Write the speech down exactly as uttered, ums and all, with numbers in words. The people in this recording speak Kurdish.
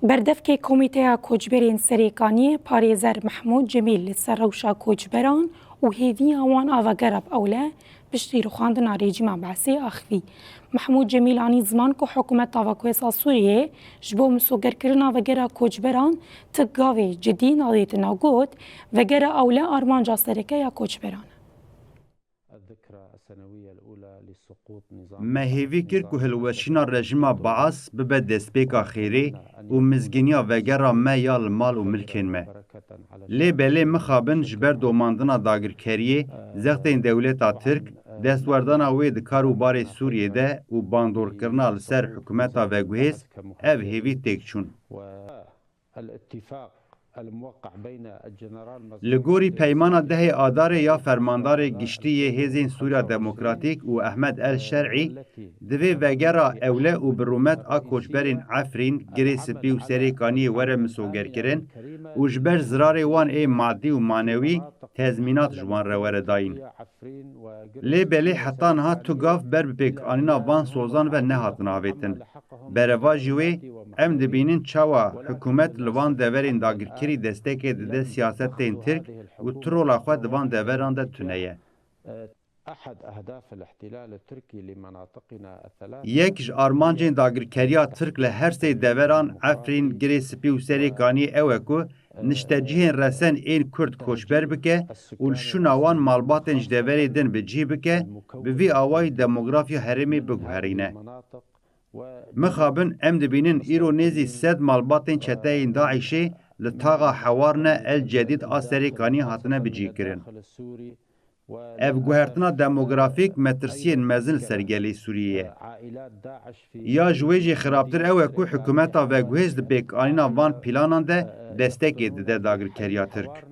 Berdevkê Komîteya Koçberên Serêkaniyê parêzer Mehmûd Cemîl li ser rewşa koçberan û hêviya wan a vegera bi ewle piştî rûxandina rejîma Beesê axivî. Mehmûd Cemîl anî ziman ku hikûmeta veguhêz a Sûriyê ji bo misogerkirina vegera koçberan ti gavê cidî nadête nav got, vegera ewle armanca sereke ya koçberan e. Me hêvî kir ku hilweşîna rejîma Baas bibe destpêka xêrê û mizgîniya vegera me ya li mal û milkên me. Lê belê mixabin ji ber domandina dagirkeriyê, zextên dewleta Tirk, destwerdana wê di kar û barê Sûriyê de û bandorkirina li ser hikûmeta veguhêz, ev hêvî têk çûn. Li gorî peymana dehê Adarê ya Fermandarê Giştî yê Hêzên Sûriya Demokratîk û Ehmed El Şer'î, divê vegera ewle û bi rûmet a koçberên Efrîn, Girê Spî û Serêkaniyê were misogerkirin û ji ber zirarê wan ê madî û manewî tezmînat ji wan re were dayîn. Lê belê heta niha tu gav ber bi pêkanîna van sozan ve nehatin avêtin. Berevajî wê, em dibînin çawa hikûmet li van deverên dagirkerî destekê dide siyasetên Tirk û tu rola xwe di van deveran de tune ye. Yek ji armancên dagirkeriya Tirk li her sê deveran Efrîn, Girê Spî û Serê Kaniyê ew e ku niştecihên resen ên Kurd koçber bike û li şûna wan malbatên ji deverê din bi cih bike, bi vî awayî demografiya herêmê biguherîne. Mixabin em dibînin îro nêzî sed malbatên çeteyên DAIŞê li taxa Hewarne El Cedîd a Serê Kaniyê hatine bicihkirin. Ev guhertina demografîk metirsiyên mezin li ser gelê Sûriyê ye. Ya ji wê jî xirabtir ew e ku hikûmeta veguhêz di pêkanîna van pîlanan de destekê dide dagirkeriya Tirk.